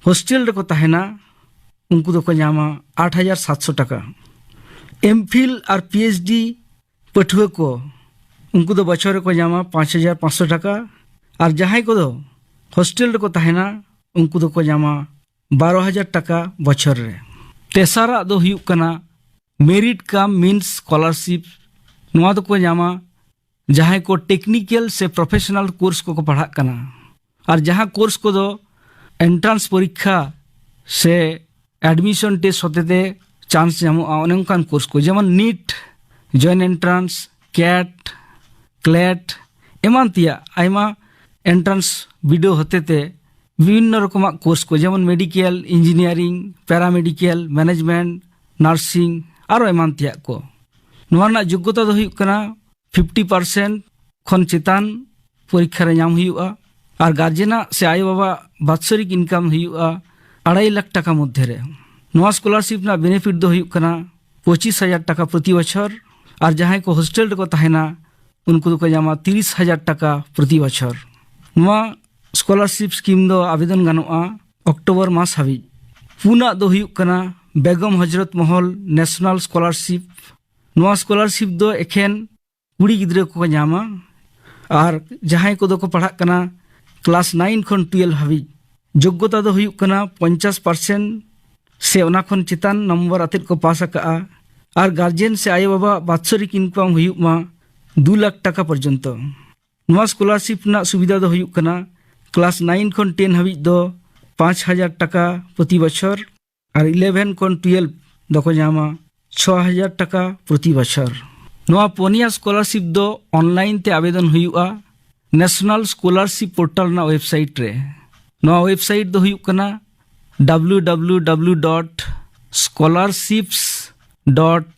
ᱦᱳᱥᱴᱮᱞ ᱨᱮᱠᱚ ᱛᱟᱦᱮᱱᱟ, ᱩᱱᱠᱩ ᱫᱚᱠᱚ ᱧᱟᱢᱟ ᱟᱴ ᱦᱟᱡᱟᱨ ᱥᱟᱛᱥᱚ ᱴᱟᱠᱟ᱾ ᱮᱢ ᱯᱷᱤᱞ ᱟᱨ ᱯᱤ ᱮᱭᱤᱪ ᱰᱤ ᱯᱟᱹᱴᱷᱩᱣᱟᱹ ᱠᱚ, ᱩᱱᱠᱩ ᱫᱚ ᱵᱚᱪᱷᱚᱨ ᱨᱮᱠᱚ ᱧᱟᱢᱟ ᱯᱟᱸᱪ ᱦᱟᱡᱟᱨ ᱯᱟᱸᱪᱥᱚ ᱴᱟᱠᱟ᱾ ᱟᱨ ᱡᱟᱦᱟᱸᱭ ᱠᱚᱫᱚ ᱦᱳᱥᱴᱮᱞ ᱨᱮᱠᱚ ᱛᱟᱦᱮᱱᱟ, ᱩᱱᱠᱩ ᱫᱚᱠᱚ ᱧᱟᱢᱟ ᱵᱟᱨᱚ ᱦᱟᱡᱟᱨ ᱴᱟᱠᱟ ᱵᱚᱪᱷᱚᱨ ᱨᱮ᱾ ᱛᱮᱥᱟᱨᱟᱜ ᱫᱚ ᱦᱩᱭᱩᱜ ᱠᱟᱱᱟ ᱢᱮᱨᱤᱴ ᱠᱟᱢ ᱢᱤᱱᱥ ᱥᱠᱚᱞᱟᱨᱥᱤᱯ᱾ ᱱᱚᱣᱟ ᱫᱚᱠᱚ ᱧᱟᱢᱟ ᱡᱟᱦᱟᱸᱭ ᱠᱚ ᱴᱮᱠᱱᱤᱠᱮᱞ ᱥᱮ ᱯᱨᱚᱯᱷᱮᱥᱚᱱᱟᱞ ᱠᱳᱨᱥ ᱠᱚᱠᱚ ᱯᱟᱲᱦᱟᱜ ᱠᱟᱱᱟ, ᱟᱨ ᱡᱟᱦᱟᱸ ᱠᱳᱨᱥ ᱠᱚᱫᱚ ᱮᱱᱴᱨᱟᱱᱥ ᱯᱚᱨᱤᱠᱠᱷᱟ ᱥᱮ ᱮᱰᱢᱤᱥᱚᱱ ᱴᱮᱥᱴ ᱦᱚᱛᱮᱛᱮ ᱪᱟᱱᱥ ᱧᱟᱢᱚᱜᱼᱟ, ᱚᱱᱮ ᱚᱱᱠᱟᱱ ᱠᱳᱨᱥ ᱠᱚ, ᱡᱮᱢᱚᱱ ᱱᱤᱴ, ᱡᱚᱭᱮᱱᱴ ᱮᱱᱴᱨᱟᱱᱥ, ᱠᱮᱴ, ᱠᱞᱮᱴ, ᱮᱢᱟᱱ ᱛᱮᱭᱟᱜ ᱟᱭᱢᱟ ᱮᱱᱴᱨᱟᱱᱥ ᱵᱤᱰᱟᱹᱣ ᱦᱚᱛᱮᱛᱮ ᱵᱤᱵᱷᱤᱱᱱᱚ ᱨᱚᱠᱚᱢᱟᱜ ᱠᱳᱨᱥ ᱠᱚ, ᱡᱮᱢᱚᱱ ᱢᱮᱰᱤᱠᱮᱞ, ᱤᱧᱡᱤᱱᱤᱭᱟᱨᱤᱝ, ᱯᱮᱨᱟᱢᱮᱰᱤᱠᱮᱞ, ᱢᱮᱱᱮᱡᱽᱢᱮᱱᱴ, ᱱᱟᱨᱥᱤᱝ, ᱟᱨᱚ ᱮᱢᱟᱱ ᱛᱮᱭᱟᱜ ᱠᱚ᱾ ᱱᱚᱣᱟ ᱨᱮᱱᱟᱜ ᱡᱳᱜᱽᱜᱚᱛᱟ ᱫᱚ ᱦᱩᱭᱩᱜ ᱠᱟᱱᱟ ᱯᱷᱤᱯᱴᱤ ᱯᱟᱨᱥᱮᱱᱴ ᱠᱷᱚᱱ ᱪᱮᱛᱟᱱ ᱯᱚᱨᱤᱠᱠᱷᱟ ᱨᱮ ᱧᱟᱢ ᱦᱩᱭᱩᱜᱼᱟ᱾ ᱟᱨ ᱜᱟᱨᱡᱮᱱᱟᱜ ᱥᱮ ᱟᱭᱳ ᱵᱟᱵᱟᱣᱟᱜ ᱵᱟᱛᱥᱚᱨᱤᱠ ᱤᱱᱠᱟᱢ ᱦᱩᱭᱩᱜᱼᱟ ᱟᱲᱟᱭ ᱞᱟᱠᱷ ᱴᱟᱠᱟ ᱢᱚᱫᱽᱫᱷᱮ ᱨᱮ᱾ ᱱᱚᱣᱟ ᱥᱠᱚᱞᱟᱨᱥᱤᱯ ᱨᱮᱱᱟᱜ ᱵᱮᱱᱤᱯᱷᱤᱴ ᱫᱚ ᱦᱩᱭᱩᱜ ᱠᱟᱱᱟ ᱯᱚᱸᱪᱤᱥ ᱦᱟᱡᱟᱨ ᱴᱟᱠᱟ ᱯᱨᱚᱛᱤ ᱵᱚᱪᱷᱚᱨ, ᱟᱨ ᱡᱟᱦᱟᱸᱭ ᱠᱚ ᱦᱳᱥᱴᱮᱞ ᱨᱮᱠᱚ ᱛᱟᱦᱮᱱᱟ, ᱩᱱᱠᱩ ᱫᱚᱠᱚ ᱧᱟᱢᱟ ᱛᱤᱨᱤᱥ ᱦᱟᱡᱟᱨ ᱴᱟᱠᱟ ᱯᱨᱚᱛᱤ ᱵᱚᱪᱷᱚᱨ᱾ ᱱᱚᱣᱟ ᱥᱠᱚᱞᱟᱨᱥᱤᱯ ᱥᱠᱤᱢ ᱫᱚ ᱟᱵᱮᱫᱚᱱ ᱜᱟᱱᱚᱜᱼᱟ ᱚᱠᱴᱳᱵᱚᱨ ᱢᱟᱥ ᱦᱟᱹᱵᱤᱡ᱾ ᱯᱩᱱᱟᱜ ᱫᱚ ᱦᱩᱭᱩᱜ ᱠᱟᱱᱟ ᱵᱮᱜᱚᱢ ᱦᱚᱡᱨᱚᱛ ᱢᱚᱦᱚᱞ ᱱᱮᱥᱱᱟᱞ ᱥᱠᱚᱞᱟᱨᱥᱤᱯ᱾ ᱱᱚᱣᱟ ᱥᱠᱚᱞᱟᱨᱥᱤᱯ ᱫᱚ ᱮᱠᱷᱮᱱ ᱠᱩᱲᱤ ᱜᱤᱫᱽᱨᱟᱹ ᱠᱚᱠᱚ ᱧᱟᱢᱟ, ᱟᱨ ᱡᱟᱦᱟᱸᱭ ᱠᱚᱫᱚ ᱠᱚ ᱯᱟᱲᱦᱟᱜ ᱠᱟᱱᱟ ᱠᱞᱟᱥ ᱱᱟᱭᱤᱱ ᱠᱷᱚᱱ ᱴᱩᱭᱮᱞᱵᱷ ᱦᱟᱹᱵᱤᱡ᱾ ᱡᱳᱜᱽᱜᱚᱛᱟ ᱫᱚ ᱦᱩᱭᱩᱜ ᱠᱟᱱᱟ ᱯᱚᱧᱪᱟᱥ ᱯᱟᱨᱥᱮᱱᱴ ᱥᱮ ᱚᱱᱟ ᱠᱷᱚᱱ ᱪᱮᱛᱟᱱ ᱱᱚᱢᱵᱚᱨ ᱟᱛᱮᱫ ᱠᱚ ᱯᱟᱥ ᱟᱠᱟᱜᱼᱟ, ᱟᱨ ᱜᱟᱨᱡᱮᱱ ᱥᱮ ᱟᱭᱳ ᱵᱟᱵᱟᱣᱟᱜ ᱵᱟᱛᱥᱚᱨᱤᱠ ᱤᱱᱠᱟᱢ ᱦᱩᱭᱩᱜ ᱢᱟ ᱫᱩ ᱞᱟᱠᱷ ᱴᱟᱠᱟ ᱯᱚᱨᱡᱚᱱᱛᱚ᱾ ᱱᱚᱣᱟ ᱥᱠᱚᱞᱟᱨᱥᱤᱯ ᱨᱮᱱᱟᱜ ᱥᱩᱵᱤᱫᱷᱟ ᱫᱚ ᱦᱩᱭᱩᱜ ᱠᱟᱱᱟ ᱠᱞᱟᱥ ᱱᱟᱭᱤᱱ ᱠᱷᱚᱱ ᱴᱮᱱ ᱦᱟᱹᱵᱤᱡ ᱫᱚ ᱯᱟᱸᱪ ᱦᱟᱡᱟᱨ ᱴᱟᱠᱟ ᱯᱨᱚᱛᱤ ᱵᱚᱪᱷᱚᱨ, ᱟᱨ ᱤᱞᱮᱵᱷᱮᱱ ᱠᱷᱚᱱ ᱴᱩᱭᱮᱞᱵᱷ ᱫᱚᱠᱚ ᱧᱟᱢᱟ ᱪᱷᱚ ᱦᱟᱡᱟᱨ ᱴᱟᱠᱟ ᱯᱨᱚᱛᱤ ᱵᱚᱪᱷᱚᱨ᱾ ᱱᱚᱣᱟ ᱯᱚᱱᱭᱟ ᱥᱠᱚᱞᱟᱨᱥᱤᱯ ᱫᱚ ᱚᱱᱞᱟᱭᱤᱱ ᱛᱮ ᱟᱵᱮᱫᱚᱱ ᱦᱩᱭᱩᱜᱼᱟ ᱱᱮᱥᱱᱟᱞ ᱥᱠᱚᱞᱟᱨᱥᱤᱯ ᱯᱳᱨᱴᱟᱞ ᱨᱮᱱᱟᱜ ᱣᱮᱵᱥᱟᱭᱤᱴ ᱨᱮ᱾ ᱱᱚᱣᱟ ᱣᱮᱵᱥᱟᱭᱤᱴ ᱫᱚ ᱦᱩᱭᱩᱜ ᱠᱟᱱᱟ W W W dot scholarships dot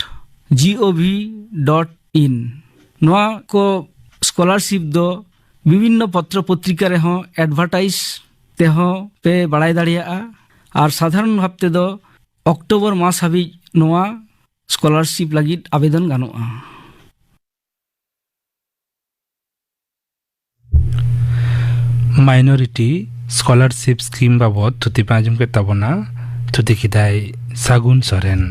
G O V dot in. ᱱᱚᱣᱟ ᱠᱚ ᱥᱠᱚᱞᱟᱨᱥᱤᱯ ᱫᱚ ᱵᱤᱵᱷᱤᱱᱱᱚ ᱯᱚᱛᱨᱚ ᱯᱚᱛᱨᱤᱠᱟ ᱨᱮᱦᱚᱸ ᱮᱰᱵᱷᱟᱨᱴᱟᱭᱤᱡᱽ ᱛᱮᱦᱚᱸ ᱯᱮ ᱵᱟᱲᱟᱭ ᱫᱟᱲᱮᱭᱟᱜᱼᱟ, ᱟᱨ ᱥᱟᱫᱷᱟᱨᱚᱱ ᱵᱷᱟᱵ ᱛᱮᱫᱚ ᱚᱠᱴᱳᱵᱚᱨ ᱢᱟᱥ ᱦᱟᱹᱵᱤᱡ ᱱᱚᱣᱟ ᱥᱠᱚᱞᱟᱨᱥᱤᱯ ᱞᱟᱹᱜᱤᱫ ᱟᱵᱮᱫᱚᱱ ᱜᱟᱱᱚᱜᱼᱟ᱾ ᱢᱟᱭᱱᱚᱨᱤᱴᱤ ᱥᱠᱚᱞᱟᱨᱥᱤᱯ ᱥᱠᱤᱢ ᱵᱟᱵᱚᱫ ᱛᱷᱩᱛᱤ ᱯᱮ ᱟᱸᱡᱚᱢ ᱠᱮᱫ ᱛᱟᱵᱚᱱᱟ᱾ ᱛᱷᱩᱛᱤ ᱠᱮᱫᱟᱭ ᱥᱟᱹᱜᱩᱱ ᱥᱚᱨᱮᱱ᱾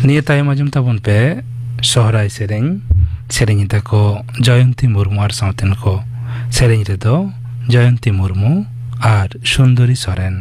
ᱱᱤᱭᱟᱹ ᱛᱟᱭᱚᱢ ᱟᱸᱡᱚᱢ ᱛᱟᱵᱚᱱ ᱯᱮ ᱥᱚᱦᱨᱟᱭ ᱥᱮᱨᱮᱧ᱾ ᱥᱮᱨᱮᱧ ᱮᱫᱟ ᱠᱚ ᱡᱚᱭᱚᱱᱛᱤ ᱢᱩᱨᱢᱩ ᱟᱨ ᱥᱟᱶᱛᱮᱱ ᱠᱚ᱾ ᱥᱮᱨᱮᱧ ᱨᱮᱫᱚ ᱡᱚᱭᱚᱱᱛᱤ ᱢᱩᱨᱢᱩ ᱟᱨ ᱥᱩᱱᱫᱚᱨᱤ ᱥᱚᱨᱮᱱ᱾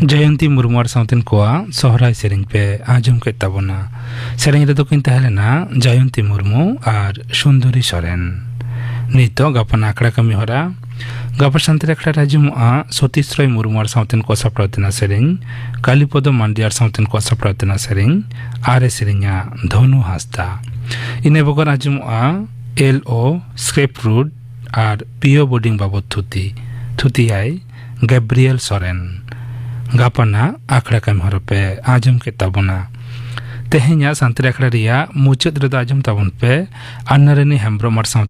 ᱡᱚᱭᱚᱱᱛᱤ ᱢᱩᱨᱢᱩ ᱟᱨ ᱥᱟᱶᱛᱮᱱ ᱠᱚᱣᱟᱜ ᱥᱚᱦᱨᱟᱭ ᱥᱮᱨᱮᱧ ᱯᱮ ᱟᱸᱡᱚᱢ ᱠᱮᱫ ᱛᱟᱵᱚᱱᱟ᱾ ᱥᱮᱨᱮᱧ ᱨᱮᱫᱚ ᱠᱤᱱ ᱛᱟᱦᱮᱸ ᱞᱮᱱᱟ ᱡᱚᱭᱚᱱᱛᱤ ᱢᱩᱨᱢᱩ ᱟᱨ ᱥᱩᱱᱫᱚᱨᱤ ᱥᱚᱨᱮᱱ᱾ ᱱᱤᱛᱚᱜ ᱜᱟᱯᱟ ᱟᱠᱷᱲᱟ ᱠᱟᱹᱢᱤ ᱦᱚᱨᱟ᱾ ᱜᱟᱯᱟ ᱥᱟᱱᱛᱟᱲᱤ ᱟᱠᱷᱲᱟ ᱨᱮ ᱟᱸᱡᱚᱢᱚᱜᱼᱟ ᱥᱚᱛᱤᱥ ᱨᱚᱭ ᱢᱩᱨᱢᱩ ᱟᱨ ᱥᱟᱶᱛᱮᱱ ᱠᱚᱣᱟᱜ ᱥᱟᱯᱲᱟᱣ ᱛᱮᱱᱟᱜ ᱥᱮᱨᱮᱧ, ᱠᱟᱞᱤᱯᱚᱫᱚ ᱢᱟᱱᱰᱤ ᱟᱨ ᱥᱟᱶᱛᱮᱱ ᱠᱚᱣᱟᱜ ᱥᱟᱯᱲᱟᱣ ᱛᱮᱱᱟᱜ ᱥᱮᱨᱮᱧ, ᱟᱨ ᱮ ᱥᱮᱨᱮᱧᱟ ᱫᱷᱚᱱᱩ ᱦᱟᱸᱥᱫᱟ᱾ ᱤᱱᱟᱹ ᱵᱮᱜᱚᱨ ᱟᱸᱡᱚᱢᱚᱜᱼᱟ ᱮᱞ ᱳ ᱥᱠᱨᱮᱯ ᱨᱩᱴ ᱟᱨ ᱯᱤ ᱳ ᱵᱳᱨᱰᱤᱝ ᱵᱟᱵᱚᱫ ᱛᱷᱩᱛᱤ᱾ ᱛᱷᱩᱛᱤᱭᱟᱭ ᱜᱮᱵᱨᱤᱭᱮᱞ ᱥᱚᱨᱮᱱ᱾ ᱜᱟᱯᱟᱱᱟᱜ ᱟᱠᱷᱲᱟ ᱠᱟᱹᱢᱤ ᱦᱚᱨᱟ ᱯᱮ ᱟᱸᱡᱚᱢ ᱠᱮᱫ ᱛᱟᱵᱚᱱᱟ᱾ ᱛᱮᱦᱮᱧᱟᱜ ᱥᱟᱱᱛᱟᱲᱤ ᱟᱠᱷᱲᱟ ᱨᱮᱭᱟᱜ ᱢᱩᱪᱟᱹᱫ ᱨᱮᱫᱚ ᱟᱸᱡᱚᱢ ᱛᱟᱵᱚᱱ ᱯᱮ ᱟᱱᱱᱟᱨᱟᱱᱤ ᱦᱮᱢᱵᱨᱚᱢ ᱟᱨ ᱥᱟᱶ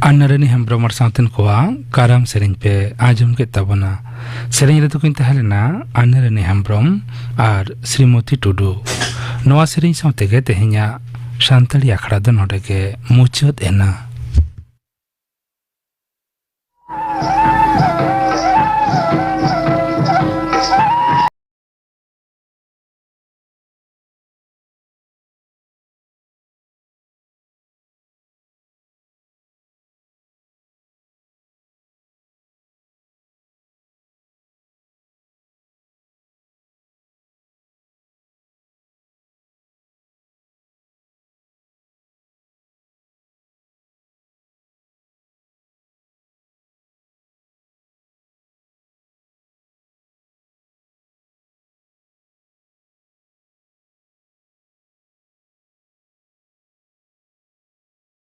ᱟᱱᱱᱟᱨᱟᱱᱤ ᱦᱮᱢᱵᱽᱨᱚᱢ ᱟᱨ ᱥᱟᱶᱛᱮᱱ ᱠᱚᱣᱟᱜ ᱠᱟᱨᱟᱢ ᱥᱮᱨᱮᱧ ᱯᱮ ᱟᱸᱡᱚᱢ ᱠᱮᱫ ᱛᱟᱵᱚᱱᱟ᱾ ᱥᱮᱨᱮᱧ ᱨᱮᱫᱚ ᱠᱤᱱ ᱛᱟᱦᱮᱸ ᱞᱮᱱᱟ ᱟᱱᱱᱟᱨᱟᱱᱤ ᱦᱮᱢᱵᱽᱨᱚᱢ ᱟᱨ ᱥᱨᱤᱢᱚᱛᱤ ᱴᱩᱰᱩ᱾ ᱱᱚᱣᱟ ᱥᱮᱨᱮᱧ ᱥᱟᱶ ᱛᱮᱜᱮ ᱛᱮᱦᱮᱧᱟᱜ ᱥᱟᱱᱛᱟᱲᱤ ᱟᱠᱷᱲᱟ ᱫᱚ ᱱᱚᱰᱮ ᱜᱮ ᱢᱩᱪᱟᱹᱫ ᱮᱱᱟ᱾